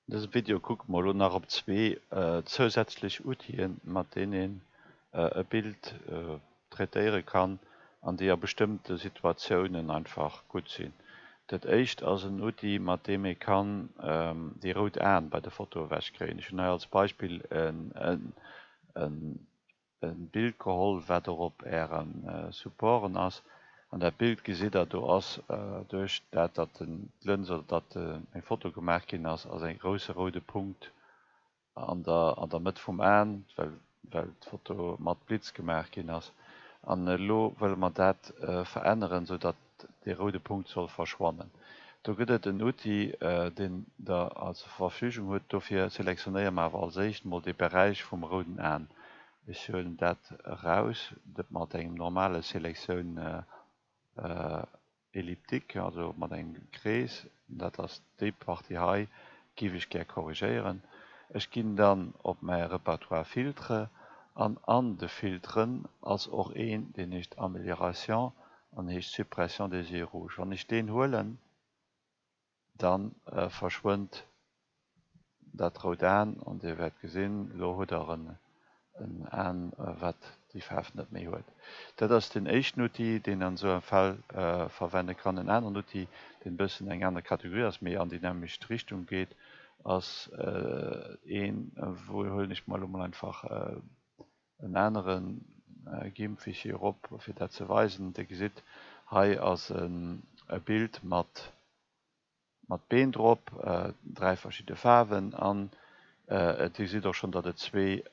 An dësem Video kucke mer elo nach op zwee zousätzlech Outile mat deenen een e Bild traitéiere kann an déi a bestëmmte Situatiounen einfach gutt sinn. Dat éischt ass en Outil mat deem ee kann déi rout Aen bei de Fotoe ewechkréien. Ech hunn hei als Beispill en e Bild geholl wat och op äre Supporten ass, an dat Bild gesitt der, do ass duerch dat datt den d'Lëns oder datt eng Foto gemaach ginn ass, ass e grousse roude Punkt an der an der Mëtt vum Aen, well well d'Foto mat Blitz gemaach ginn ass. An elo wëlle mer dat veränneren, sou datt dee roude Punkt soll verschwannen. Do gëtt et en Outil deen der als Verfügung hutt. Dofir selektionéiere mer awer als éischt mol dee Beräich vum rouden Aen. Ech huelen dat eraus, dat mat engem normale Selektioun elliptique, also mat engem Krees. Dat ass déi Partie hei, giff ech gär korrigéieren. Ech ginn dann op mäi Repertoire Filtre an an de Filtren ass och een, deen heescht Amélioration an heescht Suppression des yeux rouges. Wann ech deen huelen, Dann verschwënnt dat rout Aen an Dir wäert gesinn, elo hutt Der en Aen, wat déi Faarf net méi huet. Dat ass deen éischten Outil, deen an esou engem Fall verwende kann. En aneren Outil, deen e bëssen eng aner Kategorie ass, mee an déi nämmlecht Richtung geet, ass een, wou huelen ech mer elo mol einfach en anere GIMP-Fichier erop, fir dat ze weisen. Dir gesitt, hei ass e Bild mat mat Been drop, dräi verschidde Faarwen an Dir gesitt och schonn, datt et zwee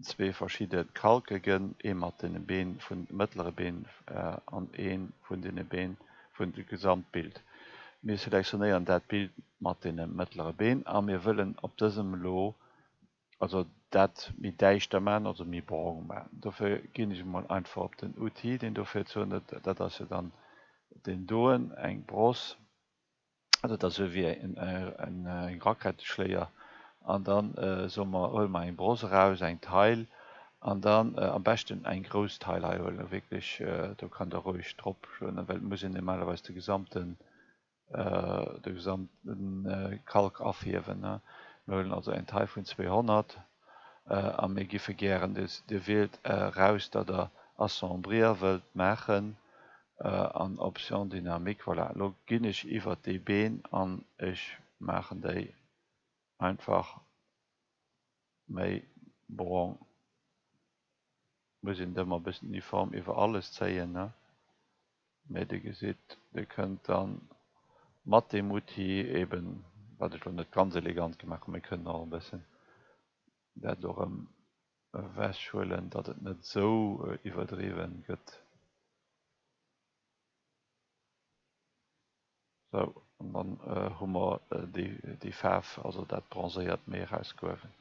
zwee verschidde Kalke gënn, ee mat deene Been vun mëttlere Been an ee vun deene Been vun de Gesamtbild. Mir selektionéieren dat Bild mat deene mëttlere Been a mir wëllen op dësem elo Also dat méi däischter maachen, also méi brong maachen. Dofir ginn ech emol einfach op den Outil, deen dofir zounëtt, dat ass jo dann deen doen, eng Bross, also dat ass esou wéi eng Racletteschléier, an da soe mer, huele mer eng Bross eraus, eng Teil, an dann am beschten eng grouss Teil hei huelen, wierklech, do kann der roueg drop schloen, well et muss een normalerweis de gesamten de gesamten Kalk afierwen. Mir huelen also eng Taille vun 200 a mir giffe gären, Dir wielt eraus, datt Der assombrir wëllt maachen an Option dynamique. Voilà, elo ginn ech iwwert déi Been an ech maachen déi einfach méi brong. Muss een et ëmmer e bëssen uniform iwwer alles zéien, ne? Mee Dir gesitt, Dir kënnt dann mat deem Outil eben, wat ech elo net ganz elegant gemaach hunn, mir kënnen och e bëssen dat elo erëm ewechhuelen, datt et net esou iwwerdriwwen gëtt. Sou, an dann hu mer déi Faarf, also dat bronzéiert méi erausgehuewen.